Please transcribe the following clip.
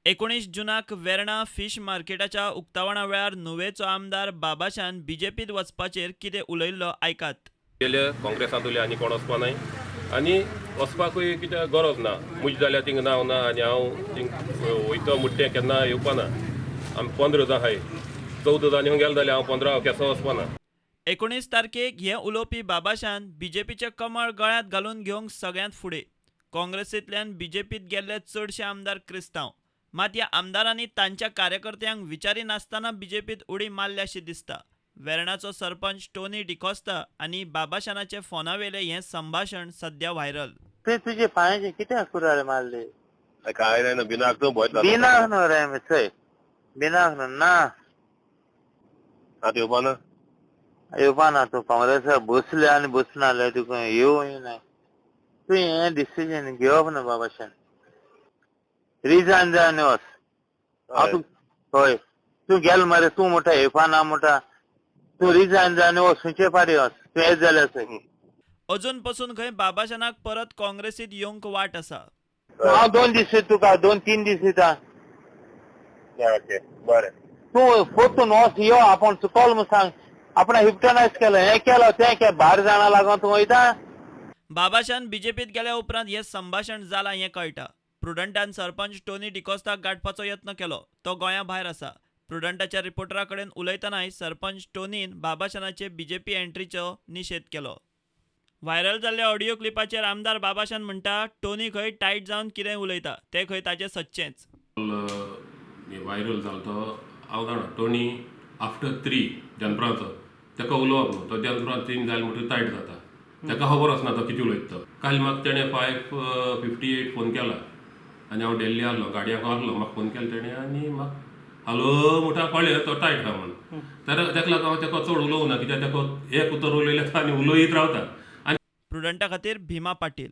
19 जुनाक Verna fish मार्केटाच्या उक्तावणा वेळार नुवेचो आमदार बाबाशान बीजेपीत वचपाचेर कितें उलयल्लो आयकात. गेले काँग्रेसांतले आनी कोण वचपा नाय आनी वचपाकूय कितें गरज ना. म्हजें जाल्यार थिंग नांव ना आनी हांव थिंग वयतो म्हणटा तें केन्ना येवपा ना. आमी 15 जाण आहाय, 14 जाण येवंक गेले जाल्यार हांव 15 केसो वचपा ना. 19 तारखेक हे उलोवपी बाबाशान बीजेपीचें कमळ गळ्यांत घालून घेवंक सगळ्यांत फुडें. काँग्रेसींतल्यान बीजेपीत गेल्ले चडशे आमदार क्रिस्तांव. मात ह्या आमदारांनी तांच्या कार्यकर्त्यांक विचारी नासतना बीजेपीत उडी मारल्या अशी दिसता. वेर्णाचो सरपंच टोनी डिकॉस्ता आनी बाबाशानाचे फोनावेले हें संभाशण सध्या व्हायरल. ते तुजे पांयाचे कित्याक कुराडे मारले? काय नाही ना, बिनाक तूं भंय. बिनाक न्हू रे चय, बिनाक न्हू ना. आतां येवपा ना. येवपा ना. तूं काँग्रेसाक बसले आनी बसना जाल्यार तुका येवं ना. तूं हें डिसिजन घेवप ना बाबाशान. रिजायन जाय आनी वच. हांव तूं हय तूं गेल मरे, तूं म्हणटा येवपा ना म्हणटा. तूं रिजायन जाय आनी वच, खंयचे पारी वच तूं येत जाल्यार चय. अजून पसून खंय बाबाशानाक परत काँग्रेसीत येवंक वाट आसा. हांव 2 दीस तुका, 2-3 दीस दिता. ओके बरें. तूं परतून वच यो, आपूण चुकोल म्हूण सांग. आपण हिप्टनायज केलं, हें केलं तें केलें, भायर जाणा लागून तूं वयता. बाबाशान बीजेपीत गेल्या उपरांत हें संभाशण जालां हें कळटा. प्रुडंटान सरपंच टोनी डिकॉस्ताक गांठपाचो यत्न केलो. तो गोंया भायर आसा. प्रुडंटाच्या रिपोर्टरा कडेन उलयतनाय सरपंच टोनीन बाबाशानाचे बीजेपी एंट्रीचो निशेध केलो. व्हायरल जाल्ल्या ऑडियो क्लिपाचेर आमदार बाबाशान म्हणटा, टोनी खंय टायट जावन कितें उलयता तें खंय ताचें सच्चेंच. व्हायरल जालो तो हांव जाणा. टोनी आफ्टर 3 दनपरांचो ताका उलोवप न्हू, तो दनपरां 3 जालें म्हणटकीर टायट जाता. ताका खबर आसना तो कितें उलयता तो. काल म्हाका तेणें 5:58 फोन केला आनी हांव दिल्ली आहलो, गाडयांक आहलो, म्हाका फोन केलो तेणें आनी म्हाका हॅलो म्हणटा कळ्ळें तो टायट आहा म्हणून. तर ताका लागून हांव ताका चड उलोवना, कित्याक ताका एक उतर उलयलें आनी उलयत रावता. आनी प्रुडंटा खातीर भीमा पाटील.